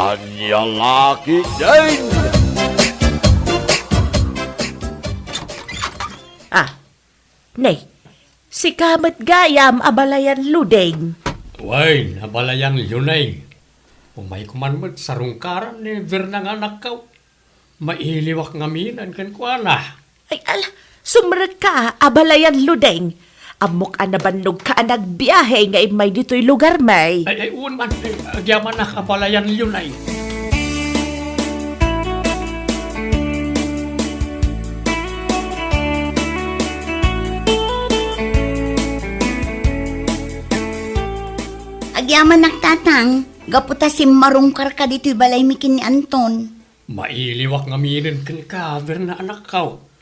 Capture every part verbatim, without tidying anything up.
Ania la ketdin? Ah, ne, sika met gayam a balayan Luding. Wen, a balayan Luneng. Umayko man met sarungkaran ni Berna nga anakko. Mailiwak ngamin kenkuana. Ay, ala, sumrekka a balayan Luding. Ammok a nabannogka a nagbiahe nga immay ditoy lugarmi. Ay, ay, wen man, ay, agyamanak a balayan Luneng. Agyamanak, Tatang, gapu ta simmarungkarka ditoy balaymi ken ni Anton. Mailiwak ngamin kenka, Berna anakko.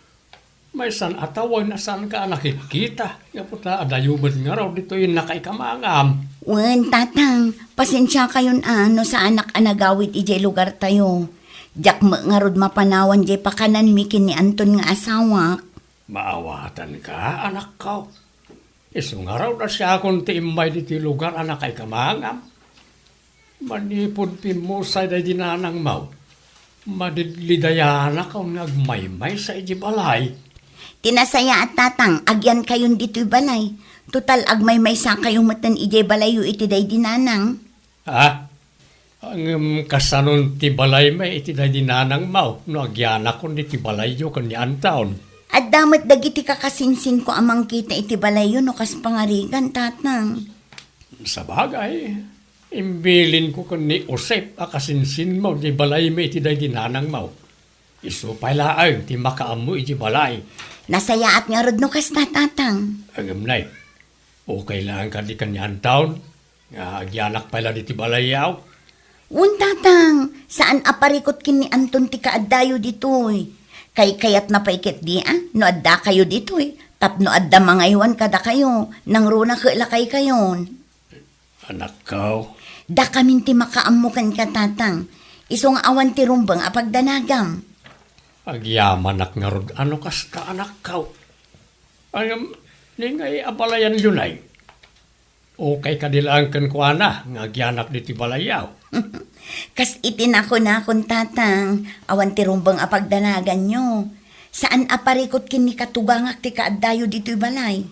Maysan a tawen a saanka a nakitkita, gapu ta adayo met ngarud ditoy nakaikamangan. Wen, Tatang, pasensiakayon a no saanak a nagawid idiay lugartayo. Diak met ngarud mapanawan diay pakananmi ken ni Anton nga asawak. Maawatanka, anakko. Isu ngarud a siakon ti immay ditoy lugar a nakaikamangan. Manipud pimmusay daydi nanangmo, madidlidayanak nga agmaymaysa idiay balay. Ti nasayaat, Tatang, agyankayon ditoy balay. Total, agmaymaysakayo metten idiay balayyo iti daydi nanang. Ha? Ngem kasanon ti balaymi iti daydi nanangmo no agyanakon iti balayyo ken ni Anton? Adda met dagiti kakasinsinko a mangkita iti balayyo no kas pangarigan, Tatang. Sabagay, imbilinko ken ni Josep a kasinsinmo ti balaymi iti daydi nanangmo. Isu pay laeng ti makaammo iti balay. Nasayaat ngarud no kasta, Tatang. Ngem nay, okay laeng kadi ken ni Anton nga agyanak pay la ditoy balayyo? Wen, Tatang, saan a parikut ken ni Anton ti kaaddayo ditoy. Kaykayatna pay ketdi a no addakayo ditoy tapno adda mangaywan kadakayo, nangruna ket lakaykayon. Anakko. Dakamin ti makaammo kenka, Tatang. Isu nga awan ti rumbeng a pagdanagam. Agyamanak ngarud a no kasta, anakko. Ngem, ni ngay a balayan Luneng? Okay kadi laeng kenkuana nga agyanak ditoy balayyo? Kas iti nakunakon, Tatang, awan ti rumbeng a pagdanaganyo. Saan a parikut ken ni katugangak ti kaaddayo ditoy balay.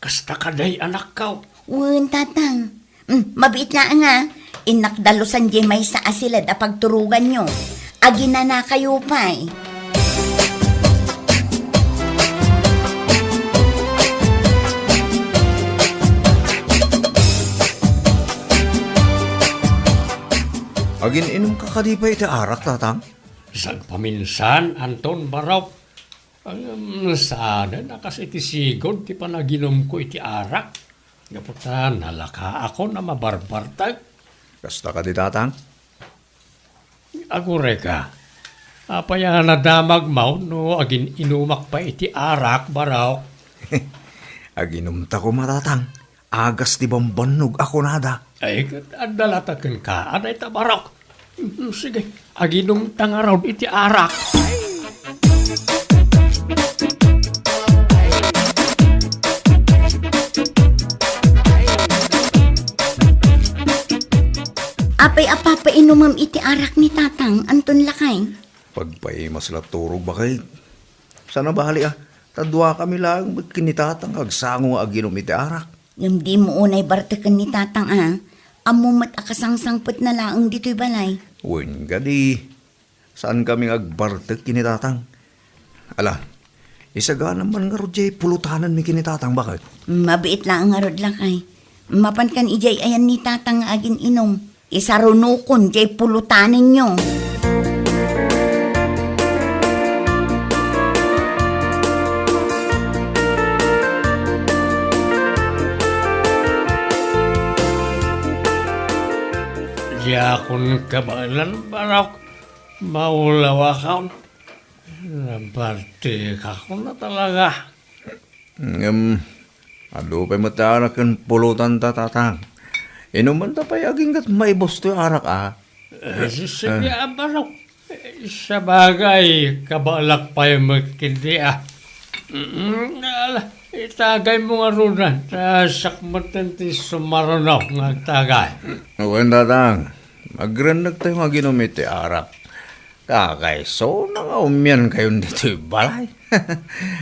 Kasta kadi, anakko? Wen, Tatang. Mm, mabiit laeng a. Innak dalusan diay maysa a siled a pagturoganyo. Aginanakayo pay. Agin-inumka kadi pay iti arak, Tatang? Sagpaminsan, Anton, barok. Ngem saanen a kas iti sigud ti panaginumko iti arak, gapu ta nalakaakon a mabarbartek. Kasta kadi, Tatang? Agurayka, apay a nadamagmo no agin-inumak pay iti arak, barok? Aginumta koma, Tatang. Agas ti bambannog a kunada. Ay, ket adda latta kenka a dayta, barok. Mm, sige, aginumta ngarud iti arak. Apay a papainumem iti arak ni Tatang, Anton, lakay? Pagpaimas la turog, baket. Saan a bali a, ta duakami laeng met ken ni Tatang nga agsango nga aginum iti arak. Ngem dimo unay barteken ni Tatang a, ammo met a kasangsangpetna laeng ditoy balay. Wen kadi, saankami nga agbartek ken ni Tatang. Ala, isaganam man ngarud diay pulotanenmi ken ni Tatang, baket. Mabiit laeng ngarud, lakay. Mapankan idiay ayan ni Tatang nga agin-inum. Isarunokon diay pulotanenyo. Diakon kabaelan, barok. Maulawakon. Nabartekakon a talaga. Ngem, adu pay met ti arak ken pulotanta, Tatang. Inumanta pay agingga maibus toy arak a. Eh, si-, sige, ah, barok. Eh, sabagay, kabaelak pay met ketdi a. Mm, ala, itagaymo ngaruden, ta siak metten ti sumaruno nga agtagay. Wen, Tatang. Agrennektayo nga aginom iti arak. Kakaiso, nangaummiankayon ditoy balay.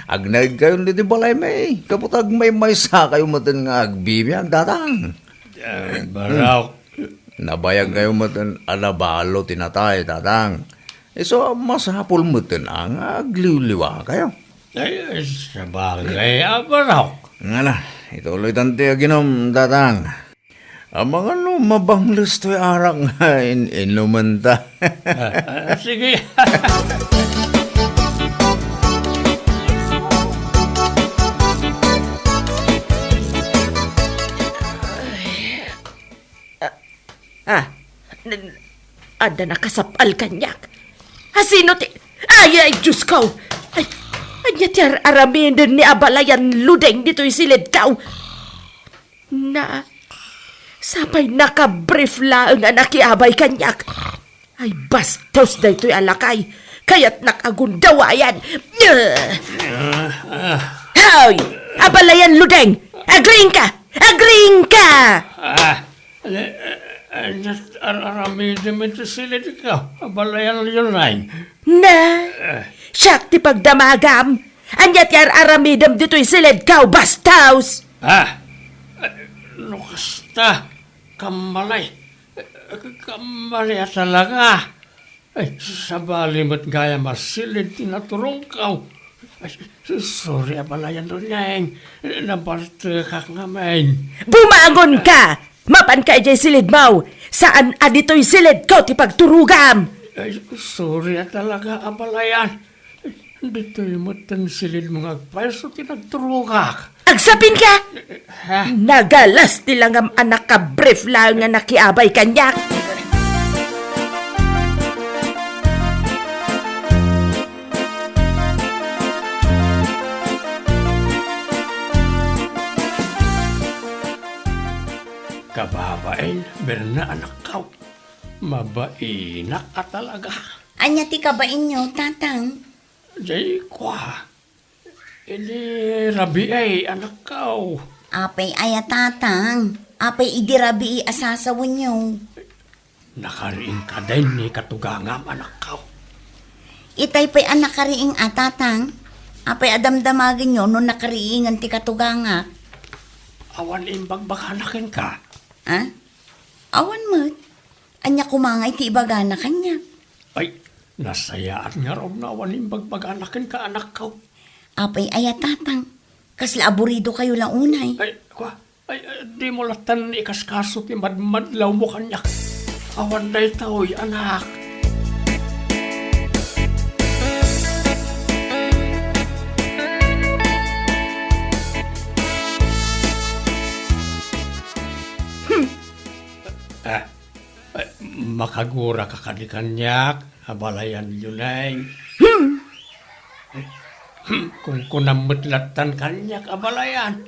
Agnaedkayon ditoy balay, may, gapu ta agmaymaysakayo metten nga agbibiag, Tatang. Eh, Barok. Nabayagkayo metten a nabalo ti natay, Tatang. Isu a masapul metten a nga agliwliwakayo. Ay, sabagay a, Barok. Ngana, ituloytan ti aginom, Tatang. Amangan no mabangles toy arak nga in-, inumenta. Ah, ah, sige. Ah, n-, adda nakasap-al kaniak. Asino ti, ay, ay, Diyos ko! Ay, ania ti ar-aramiden ni abalayan Ludeng ditoy silidko? Na, sapay nakabrief laeng a nakiabay kaniak. Ay, bastos daytoy a lakay. Kayatnak a gundawayan. Hoy! Abalayan Ludeng! Agriingka! Agriingka! Ah, eh, eh, eh, ar-, aramidem iti silidko, abalayan Luneng. Na, siak ti pagdamagam. Ania ti ar-aramidem ditoy silidko, bastos? Ah, eh, no kasta, kammalay. Kammalay a talaga. Ay, sabali met gayam a silid ti naturongko. Ay, sorry, abalayan Luneng. Nabartekak ngamin. Bumangonka! Mapanka idiay silidmo! Saan a ditoy silidko ti pagturogam! Ay, sorry a talaga, abalayan. Ditoy metten silidmo nga agpayso ti nagturogak. Agsapinka! Ha? Nagalas ti langam a nakabrief laeng nga nakiabay kaniak. Kababain, Berna, anakko. Mabainak a talaga. Ania ti kabainyo, Tatang? Jay, kua. Idi rabii, anakko. Apay aya, Tatang? Apay idi rabii a sasawenyo? Nakariing kadi ni katugangam, anakko. Itay pay a nakariing a, Tatang? Apay a damdamagenyo no nakariingen ti katugangak? Awan imbagbagana kenka? Ha? Awan met. Ania koma ngay ti ibagana kaniak? Ay, nasayaat ngarud no awan imbagbagana kenka, anakko. Apay aya, Tatang? Kasla aburidokayo la unay. Ay, kua, ay, ay, dimo lattan ikaskaso ti madmadlawmo kaniak. Awan daytoy, anak. Hmm. Ah, Ay, makaguraka kadi kaniak, abalayan Luneng. Hmm. Hmm, kunkunam met lattan kaniak, abalayan.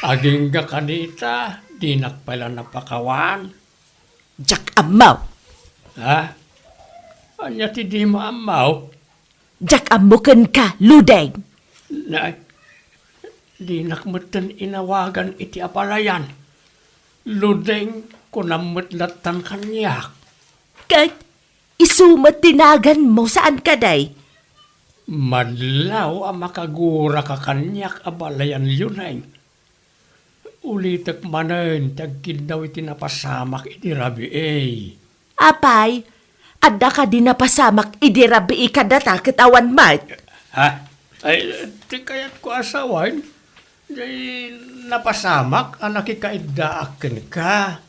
Agingga kadi ta, dinak pay la napakawan. Diak ammo. Ha? Ania ti dimo ammo? Diak ammo kenka, Ludeng. Nay, dinak metten inawagan iti abalayan. Ludeng, kunam met lattan kaniak. Ket isu met ti naganmo, saan kadi? Madlaw a makaguraka kaniak, abalayan Luneng. Ulitek manen ti agkiddaw iti napasamak idi rabii. Apay, adda kadi napasamak idi rabii kadata ket awan met? Ha? Ay, ti kayatko a sawen, jay napasamak a nakikaiddaak kenka.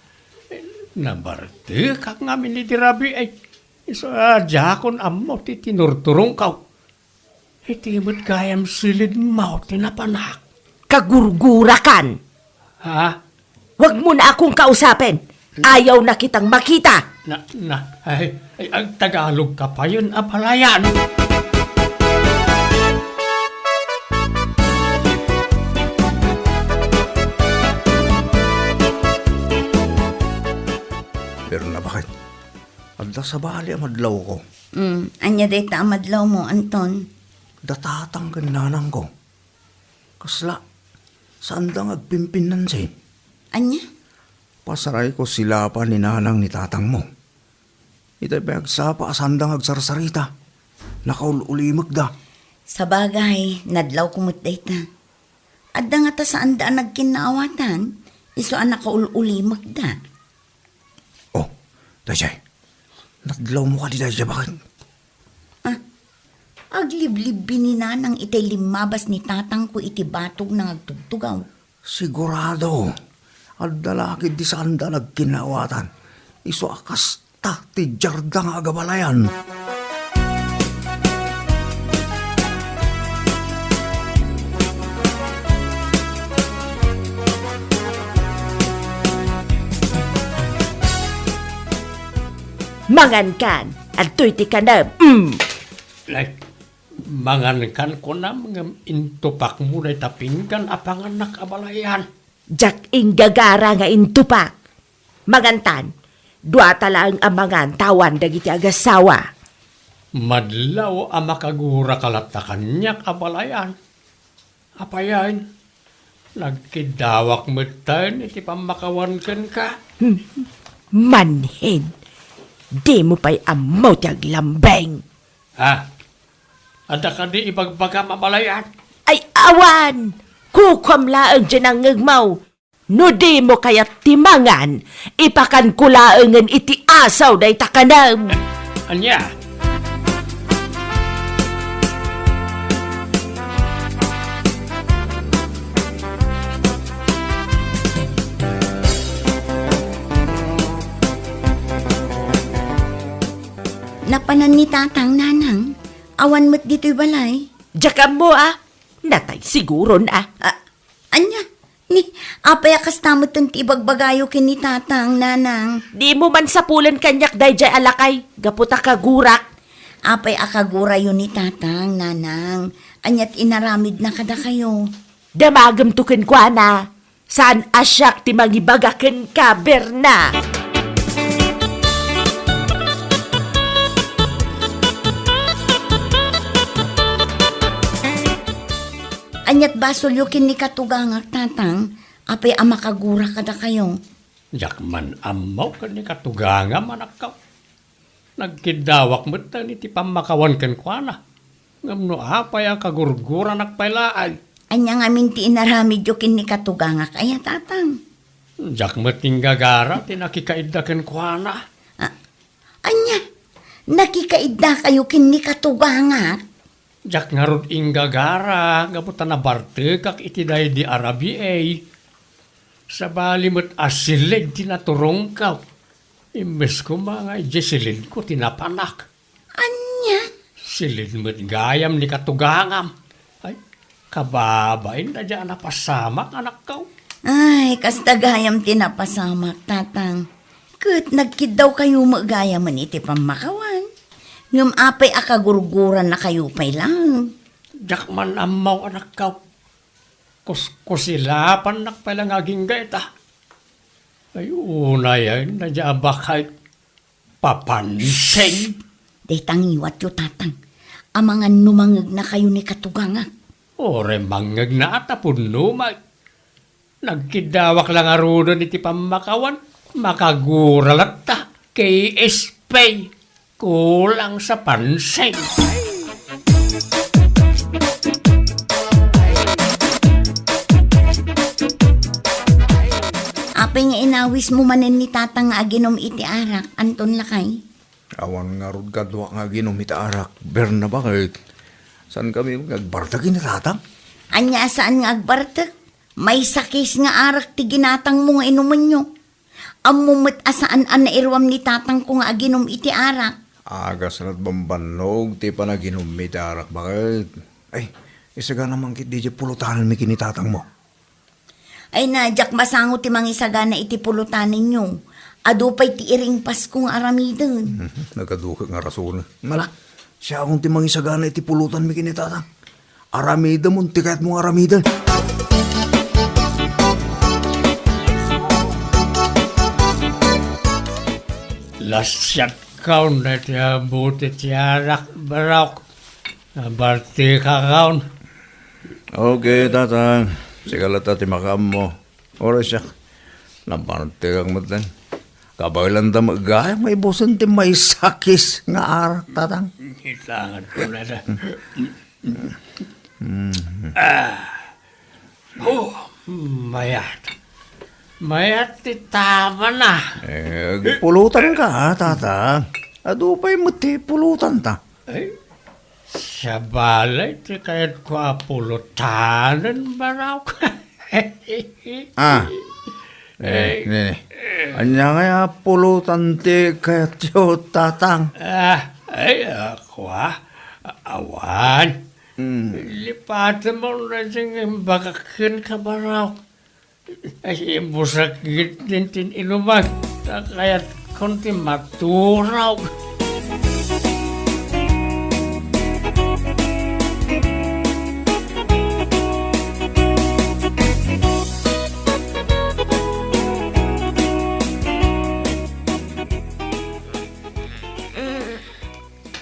Nabartekak ngamin idi rabii. Isu a diakon ammo ti tinurturongko. Iti met gayam silidmo ti napanak. Kagurgurakan! Ha? Wag mo na akong kausapen. Ayaw na kitang makita. Na, na, ay, ay, agtagalog ka payen, abalayan. Pero na bakit? Adda sabali a madlawko. Mm, ania dayta a madlawmo, Anton? Datatang ken nanangko. Kasla, saanda nga agpimpinnansin. Ania? Pasarayko silapan ni nanang ni tatangmo. Itay pay agsapa a saanda nga agsarsarita. Nakaul-ulimekda. Sabagay, nadlawko met dayta. Adda ngata saanda a nagkinnaawatan, isu a nakaul-ulimekda. Oh, daydiay. Nadlawmo kadi daydiay, baket? Ah, agliblibbi ni nanang itay limmabas ni tatangko iti batog nga agtugtugaw. Sigurado, adda la ketdi saanda a nagkinnaawatan. Isu a kasta ti diarda nga agabalayan. Mangankan, adtoy ti kanem. Mm. Ay, mangankan kunam ngem intupakmo dayta pinggan a panganak a balayan. Diak inggagara nga intupak. Mangantan, duata laeng a mangan ta awan dagiti agasawa. Madlaw a makaguraka latta kaniak a balayan. Apayen, nagkiddawak metten iti pammakawan kenka. Hmm, manhin, dimo pay ammo ti aglambeng. Ha? Adda kadi ibagbagam a balayan? Ay, awan! Kukuam laeng ti nangngegmo. No dimo kayat ti mangan, ipakanko laengen iti asaw dayta kanem. Ania? Napanan ni Tatang, Nanang. Awan met ditoy balay. Diak ammo a. Natay siguron a. A-, ania? Ni, apay a kasta metten ti ibagbagayo ken ni Tatang, Nanang? Dimo man sapulen kaniak daydiay a lakay, gapu ta kagurak. Apay a kagurayo ni Tatang, Nanang? Ania ti inaramidna kadakayo? Damagemto kenkuana. Saan a siak ti mangibaga kenka, Berna? Aniat basolyo ken ni Katugangak, Tatang? Apay a makagura kadakayo? Diak man ammo ken ni Katugangam, anakko. Nagkiddawak metten iti pammakawan kenkuana. Ngem no apay a kagurguranak pay laeng. Ania ngamin ti inaramidyo ken ni Katugangak aya, Tatang? Diak met inggagara ti nakikaidda kenkuana. A-, ania? Nakikaiddakayo ken ni Katugangak? Diak ngarud inggagara gapu ta nabartekak iti daydi a rabii. Sabali met a silid ti naturongko. Imbes koma nga idiay silidko ti napanak. Ania? Silid met gayam ni Katugangam. Ay, kababain daydiay a napasamak, anakko. Ay, kasta gayam ti napasamak, Tatang. Ket nagkiddawkayo met gayamen iti pammakawan. Ngem apay a kagurgurannakayo pay laeng? Diak man ammo, anakko. Kuskusilapannak pay la nga agingga ita. Ay, unay, ay, nadya a bakay. Papansin. Dayta ngiwatyo, Tatang. Amangan no mangegnakayo ni Katugangak. Uray mangngegna a ta punno may. Nagkiddawak la ngaruden iti pammakawan. Makagura latta. K S P. Kulang sa pansin. Apay nga inawismo manen ni Tatang nga aginom iti arak, Anton, lakay? Awan ngarud kaduak nga aginom iti arak, Berna, baket? Saan kami nga agbartek ni Tatang? Ania a saan nga agbartek? Maysa case nga arak ti ginatangmo nga inumenyo. Ammom met a saan a nairuam ni tatangko nga aginom iti arak. Agasat bambannog ti panaginummi iti arak, baket? Ay, isagana man ketdi diay pulotanenmi ken ni tatangmo. Ay na, diak masango ti mangisagana iti pulotanenyo. Adu pay ti iring Pasko nga aramiden. Mhm, nagadu ket nga rason. Mala, siakon ti mangisagana iti pulotanmi ken ni tatang. Aramidem ti kayatmo nga aramiden. Lasiatkaon daytoy a bote ti arak, barok. Nabartekakaon. Okay, tatang. Sika latta ti makaammo. Uray siak. Nabartekak metten. Kabaelanda met gayam nga ibusen ti maisakis nga arak, Tatang. Itangadko la da. Mm. Ah. Oh, mayat. Mayat ti tamana. Eh, agpulutanka, Tatang. Adu pay met ti pulutanta. Ay, sabali ti kayatko a pulutanen, Barok. Ah. Eh, eh, ne, ne. Ania ngay a pulutan ti kayatyo, Tatang? Ah, ay, ako, ah. Awan. Hmm. Lipatem mo na diyang imbagak kenka, Barok. Ay, ibusak gid din tin inuman. Ta kayatkon ti maturog.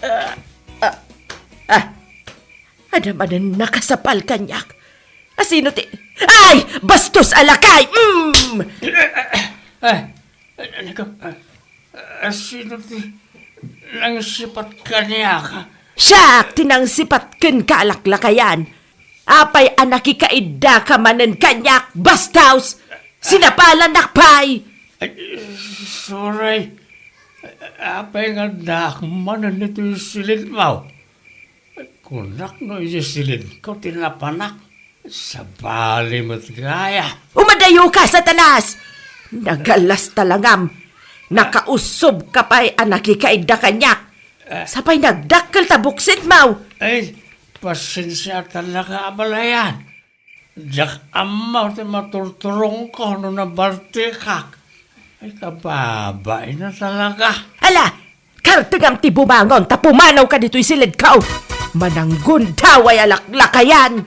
Ah, ah, ah. Adda manen nakasapal kaniak. Asino ti, ay! Bastos a lakay! Mm! Eh, eh, eh, eh, nako, eh, eh, sino ti nangsipat kaniak? Siak ti nangsipat kenka a laklakayan. Apay a nakikaiddaka manen kaniak, bastos! Sinapalannak pay! Ay, sorry. Apay nga addaak manen ditoy silidmo? Kunak no idiay silidko ti napanak. Sabali met gayam. Umadayoka, Satanas! Nagalasta langam. Nakaussobka pay a nakikaidda kaniak. Ah. Sapay nagdakkel ta buksitmo. Ay, pasensiatanaka, abalayan. Diak ammo ti maturturongko no nabartekak. Ay, kababain a talaga. Ala, kartengam ti bumangon ta pumanawka ditoy silidko. Mananggundaway a laklakayan.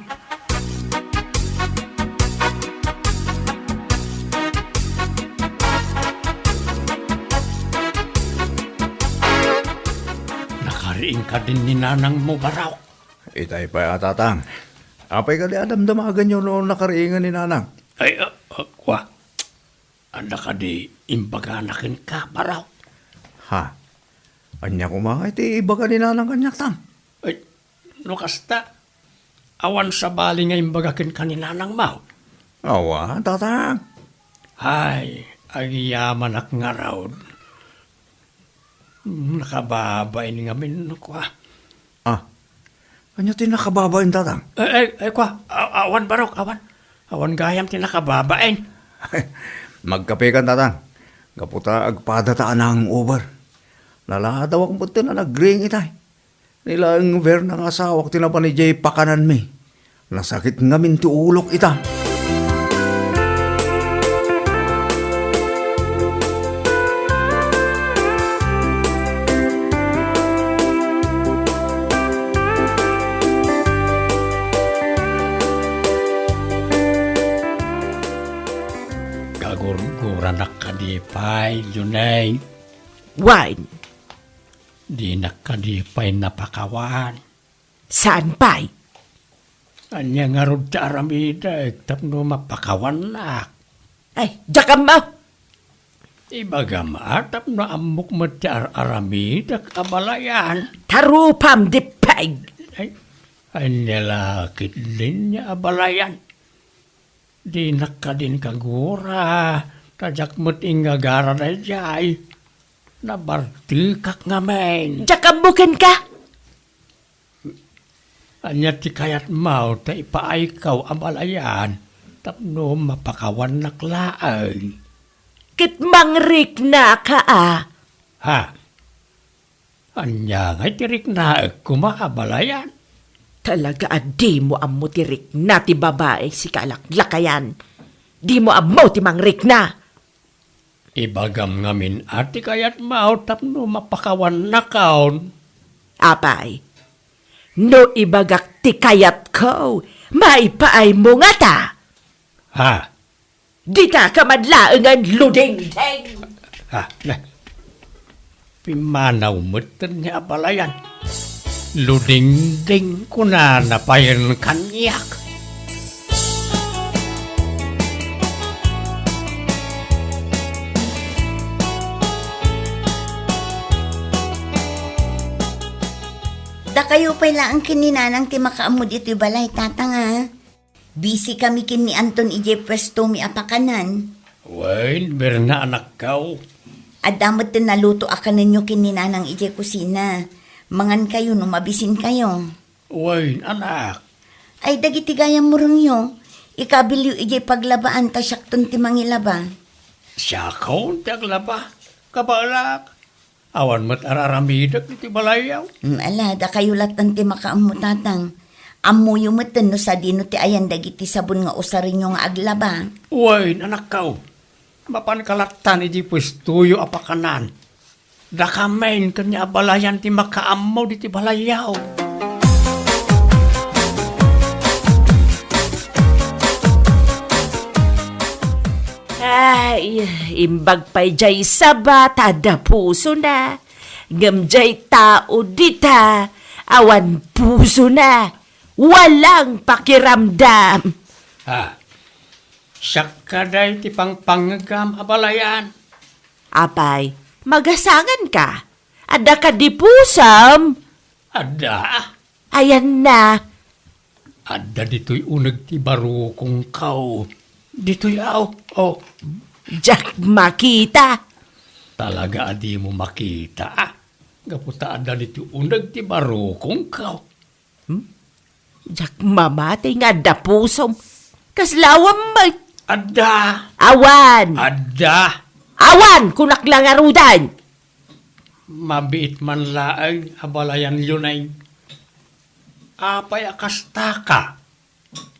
Nakariingka din ni nanangmo, Barok? Itay pay a, Tatang. Apay kadi a damdamaganyo no nakariingan ni Nanang? Ay, ah, ah, kua. Adda kadi imbagana kenka, Barok? Ha? Ania koma ngay ti ibaga ni Nanang kaniak, Tang? Ay, no kasta, awan sabali nga imbaga kenka ni Nanangmo? Awan, Tatang. Ay, agyamanak ngarud. Nakababain ngamin, kua. Ah, ania ti nakababain, Tatang? Eh, eh, eh, kua, a-, awan, Barok, awan. Awan gayam ti nakababain. Magkapekan, Tatang. Gapu ta agpadata a hangover. Naladawak metten a nagring itay. Ni laeng Verna nga asawak ti napan idiay pakananmi. Nasakit ngamin ti ulok ita. Kagurguranak kadi pay, Junay? Wen. Dinak kadi pay napakawan? Saan pay? Ania ngarud ti aramidek tapno mapakawannak? Ay, diak ammo! Ibagam a tapno ammok met ti ar-aramidek, abalayan. Ta rupam, Dippeg! Ay, ania la ketdin nga abalayan? Dinak kadin kagura, ta diak met ingagara daydiay. Nabartekak ngamin. Diak ammo kenka. Ania ti kayatmo ta ipaayko, abalayan, tapno mapakawannak laeng? Ket mangriknaka a. Ha? Ania ngay ti riknaek koma, abalayan? Talaga a dimo ammo ti rikna ti babai, sika a laklakayan. Dimo ammo ti mangrikna. Ibagam ngamin a ti kayatmo tapno mapakawannakon. Apay, no ibagak ti kayatko, maipaaymo ngata? Ha? Ditaka man laengen, ludingding! Ah, na. Pimmanaw metten ni abalayan. Ludingding, kunana payen kaniak. Dakayo pay laeng ken ni Nanang ti makaammo ditoy balay, Tatang, a. Busy kami ken ni Anton idiay puestomi a pakanan. Wen, Berna, anakko. Adda met ti naluto a kanenyo ken ni Nanang idiay kusina. Mangankayo no mabisinkayo. Wen, anak. Ay, dagiti gayam murengyo, ikabilyo idiay paglabaan ta siakton ti mangilaba. Siakon ti aglaba? Kabaelak. Awan met ar-aramidek iti balayyo. Mm, ala, dakayo lattan ti makaammo, Tatang. Ammoyo metten no sadino ti ayan dagiti sabon nga usarenyo nga aglaba. Wen, anakko. Mapanka lattan iti puestoyo a pakanan. Dakamin ken ni abalayan ti makaammo diti balayyo. Ay, imbag pay jay saba ta adda pusona. Ngem jay tao dita, awan pusona. Walang pakiramdam. Ah, siak kadi ti pangpangngegam, abalayan. Apay, magasanganka? Adda kadi pusam? Adda. Ayanna. Adda ditoy uneg ti barukongko. Ditoy, aw, oh. Diak makita. Talaga a dimo makita, a? Gapu ta adda ditoy uneg ti barukongko. Hmm? Diak mamati nga adda pusom. Kasla awan met. Adda. Awan. Adda. Awan, kunak la ngaruden. Mabiit man laeng, abalayan Luneng. Apay a kastaka?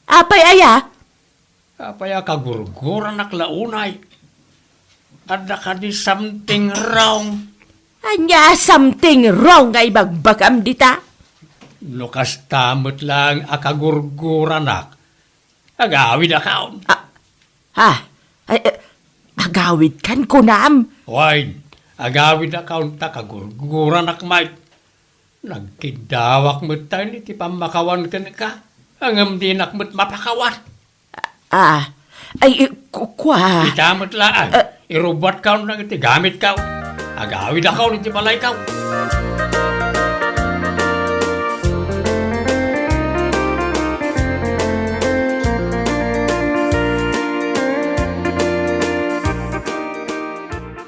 Apay aya? Apay a kagurguranak la unay? Adda kadi something wrong? Ania a something wrong nga ibagbagam dita? No kasta met laeng a kagurguranak, agawidakon. Ah, ah, ay, eh, agawidkan kunam? Wen, agawidakon ta kagurguranak met. Nagkiddawak metten iti pammakawan kenka, ngem dinak met mapakawan. Ah, ay, ku-, kua. Ita met laeng, eh, irubatkon dagiti gamitko. Agawidakon iti balayko.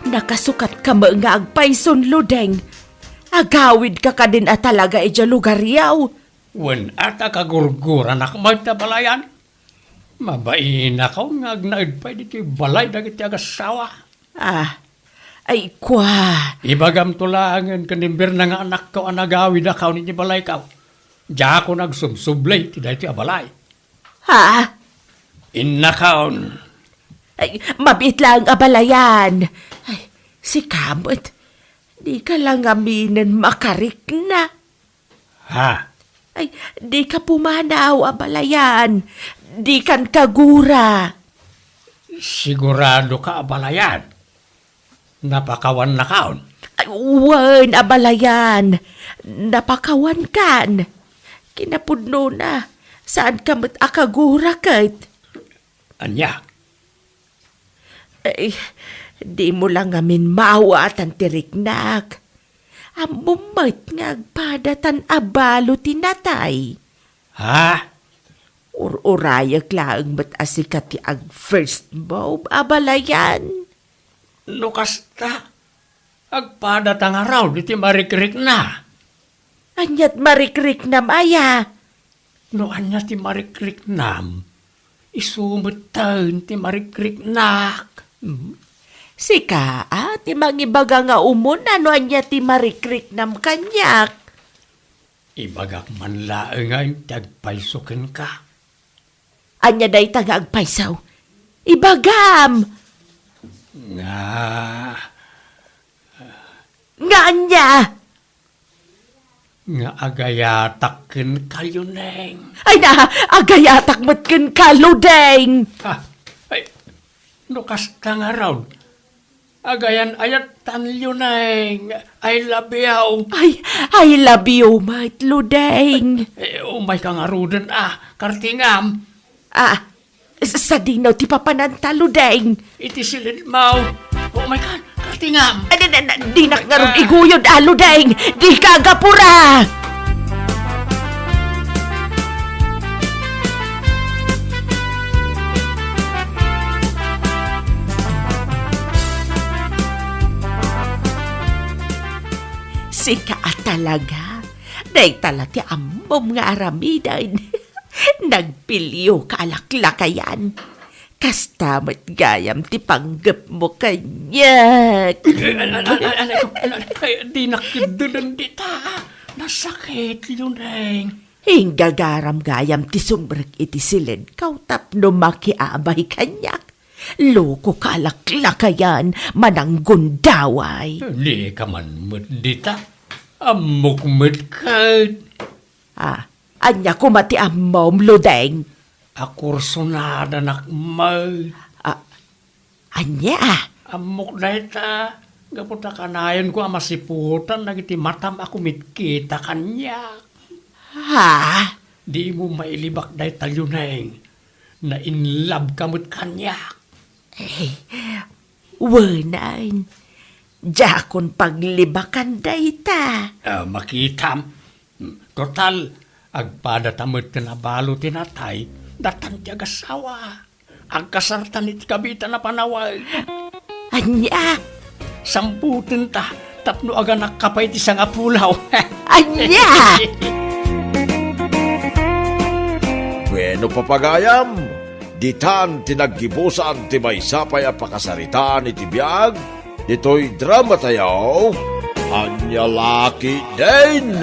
Nakasukatka met nga agpayson, Ludeng. Agawidka kadin a talaga idiay lugaryo. Wen, a ta kagurguranak met, abalayan. Mabainakon nga agnaed pay ditoy balay dagiti agassawa. Ah, ay, kua. Ibagamto laengen ken ni Berna nga anakko a nagawidakon iti balayko. Diakon agsubsubli iti daytoy a balay. Ha? Innakon. Ay, mabiit laeng, abalayan. Ay, sika met. Dika la ngaminen makarikna. Ha? Ay, dika pumanaw, abalayan. Dikan kagura. Siguradoka, abalayan? Napakawannakon? Ay, wen, abalayan. Napakawankan. Kinapudnona, saanka met a kagura ket. Ania? Ay, dimo la ngamin maawatan ti riknak. Ammom met nga agpadatan a balo ti natay. Ha? Ur-urayek laeng met a sika ti ag-first move, abalayan. No kasta, agpadata ngarud iti marikrikna. Aniat marikriknam aya? No ania ti marikriknam, isu metten ti marikriknak. Hmm? Sika a ti mangibaga nga umuna no ania ti marikriknam kaniak. Ibagak man laeng nga ti agpayso kenka. Ania dayta nga agpayso? Ibagam! Nga. Nga ania? Nga agayatak kenka, Luneng. Ay na, agayatak met kenka, Ludeng. Ah, ay, no kasta ngarud, agayan-ayattan, Luneng. I love you. Ay, I love you met, Ludeng. Eh, umayka ngaruden a, kartingam. Ah, s-, sadino ti papananta, Ludeng? Iti silidmo. Oh my God, kartingam. Ah, di, di, di, dinak ngarud iguyod, ah, Ludeng. Dika agapura. Sika a talaga. Dayta la ti ammom nga aramiden. Nagpilio ka a laklakayan. Kasta met gayam ti panggepmo kaniak. Ay, ay, ay, ay, ay, ay, ay, ay, dinak keddelen dita. Nasakit, Luneng. Inggagaram gayam ti sumrek iti siledko tapno makiabay kaniak. Loko ka a laklakayan, mananggundaway. Dika man met dita. Ammok met ket. Ah, ania koma ti ammom, Ludeng? Akursonadanak met. Ah, ania? Ammok dayta, gapu ta kanayonko a masiputan dagiti matam a kumitkita kaniak. Ha? Dimo mailibak dayta, Luneng. Na-in love ka met kaniak. Eh, wenan. Diakon paglibakan dayta. Ah, makitam. Total, agpada ta met ken abalo ti natay, datan ti agasawa. Agkasartan iti kabitan a panawag. Ania? Sambutan ta, tapno aganakka pay ti sangapulaw. Ania? Bueno, papagayam, ditan ti naggibusan ti maysa pay a pakasaritaan iti biag ditoy dramatayo. Ania la ketdin?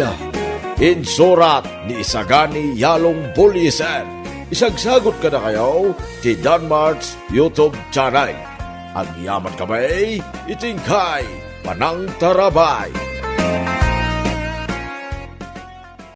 Insurat ni Isagani Yalong Buliser. Isagsagut kadakayo ti Danmart's YouTube channel. Agyaman kami iti inkay panangtarabay.